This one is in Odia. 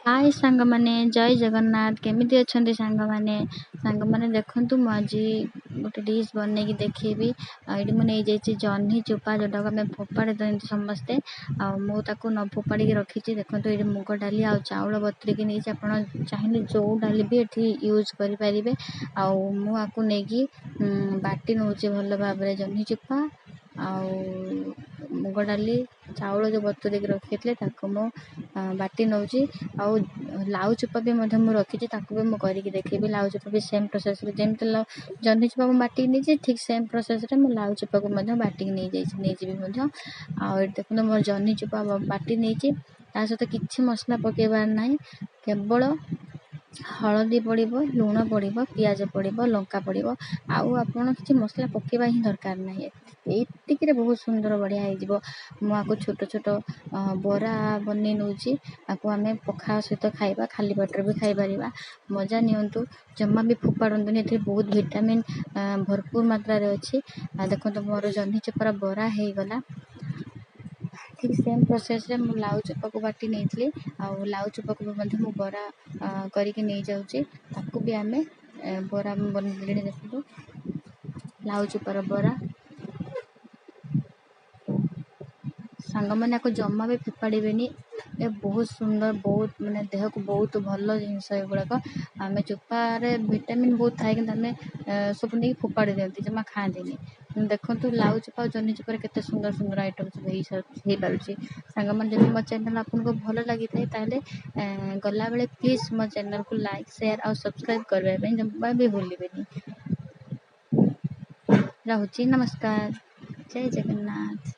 ହାଏ ସାଙ୍ଗମାନେ, ଜୟ ଜଗନ୍ନାଥ। କେମିତି ଅଛନ୍ତି ସାଙ୍ଗମାନେ? ସାଙ୍ଗମାନେ ଦେଖନ୍ତୁ, ମୁଁ ଆଜି ଗୋଟେ ଡିସ୍ ବନେଇକି ଦେଖେଇବି। ଆଉ ଏଇଠି ମୁଁ ନେଇଯାଇଛି ଜହ୍ନି ଚୋପା, ଯେଉଁଟାକୁ ଆମେ ଫୋପାଡ଼ି ଦିଅନ୍ତି ସମସ୍ତେ, ଆଉ ମୁଁ ତାକୁ ନ ଫୋପାଡ଼ିକି ରଖିଛି। ଦେଖନ୍ତୁ, ଏଇଠି ମୁଗ ଡାଲି ଆଉ ଚାଉଳ ବତୁରେଇକି ନେଇଛି। ଆପଣ ଚାହିଁଲେ ଯେଉଁ ଡାଲି ବି ଏଠି ୟୁଜ୍ କରିପାରିବେ। ଆଉ ମୁଁ ଆକୁ ନେଇକି ବାଟି ନେଉଛି ଭଲ ଭାବରେ। ଜହ୍ନି ଚୋପା ଆଉ ମୁଗ ଡାଲି, ଚାଉଳ ଯେଉଁ ବତୁରେଇକି ରଖିଥିଲେ, ତାକୁ ମୁଁ ବାଟି ନେଉଛି। ଆଉ ଲାଉ ଚୋପା ବି ମଧ୍ୟ ମୁଁ ରଖିଛି, ତାକୁ ବି ମୁଁ କରିକି ଦେଖେଇବି। ଲାଉ ଚୋପା ବି ସେମ୍ ପ୍ରୋସେସ୍ରେ, ଯେମିତି ଜହ୍ନି ଚୋପା ମୁଁ ବାଟିକି ନେଇଛି, ଠିକ୍ ସେମ୍ ପ୍ରୋସେସ୍ରେ ମୁଁ ଲାଉ ଚୋପାକୁ ମଧ୍ୟ ବାଟିକି ନେଇଯାଇଛି, ନେଇଯିବି ମଧ୍ୟ। ଆଉ ଏଠି ଦେଖନ୍ତୁ, ମୋର ଜହ୍ନି ଚୋପା ବାଟି ନେଇଛି। ତା ସହିତ କିଛି ମସଲା ପକାଇବାର ନାହିଁ, କେବଳ ହଳଦୀ ପଡ଼ିବ, ଲୁଣ ପଡ଼ିବ, ପିଆଜ ପଡ଼ିବ, ଲଙ୍କା ପଡ଼ିବ। ଆଉ ଆପଣ କିଛି ମସଲା ପକାଇବା ହିଁ ଦରକାର ନାହିଁ। ଏତିକିରେ ବହୁତ ସୁନ୍ଦର ବଢ଼ିଆ ହେଇଯିବ। ମୁଁ ଆକୁ ଛୋଟ ଛୋଟ ବରା ବନେଇ ନେଉଛି। ଆକୁ ଆମେ ପଖାଳ ସହିତ ଖାଇବା, ଖାଲି ପେଟରେ ବି ଖାଇପାରିବା। ମଜା ନିଅନ୍ତୁ, ଜମା ବି ଫୋପାଡ଼ନ୍ତୁନି। ଏଥିରେ ବହୁତ ଭିଟାମିନ୍ ଭରପୁର ମାତ୍ରାରେ ଅଛି। ଦେଖନ୍ତୁ, ମୋର ଜହ୍ନି ଚୋପାର ବରା ହେଇଗଲା। ଠିକ୍ ସେମ୍ ପ୍ରୋସେସ୍ରେ ମୁଁ ଲାଉ ଚୋପାକୁ ବାଟି ନେଇଥିଲି, ଆଉ ଲାଉ ଚୋପାକୁ ବି ମଧ୍ୟ ମୁଁ ବରା କରିକି ନେଇଯାଉଛି। ତାକୁ ବି ଆମେ ବରା ବନେଇଦେଲିଣି। ଦେଖନ୍ତୁ, ଲାଉ ଚୋପାର ବରା। ସାଙ୍ଗମାନେ, ଆକୁ ଜମା ବି ଫୋପାଡ଼ିବେନି। ଏ ବହୁତ ସୁନ୍ଦର, ବହୁତ ମାନେ ଦେହକୁ ବହୁତ ଭଲ ଜିନିଷ ଏଗୁଡ଼ାକ। ଆମେ ଚୋପାରେ ଭିଟାମିନ୍ ବହୁତ ଥାଏ, କିନ୍ତୁ ଆମେ ସବୁ ନେଇକି ଫୋପାଡ଼ି ଦିଅନ୍ତି, ଜମା ଖାଆନ୍ତିନି। ଦେଖନ୍ତୁ, ଲାଉ ଚୋପା ଆଉ ଜହ୍ନି ଚୋପାରେ କେତେ ସୁନ୍ଦର ସୁନ୍ଦର ଆଇଟମ୍ ସବୁ ହେଇପାରୁଛି। ସାଙ୍ଗମାନେ, ଯଦି ମୋ ଚ୍ୟାନେଲ୍ ଆପଣଙ୍କୁ ଭଲ ଲାଗିଥାଏ, ତାହେଲେ ଗଲାବେଳେ ପ୍ଲିଜ୍ ମୋ ଚ୍ୟାନେଲ୍କୁ ଲାଇକ୍, ସେୟାର ଆଉ ସବସ୍କ୍ରାଇବ୍ କରିବା ପାଇଁ ଜମା ବି ଭୁଲିବେନି। ରହୁଛି, ନମସ୍କାର, ଜୟ ଜଗନ୍ନାଥ।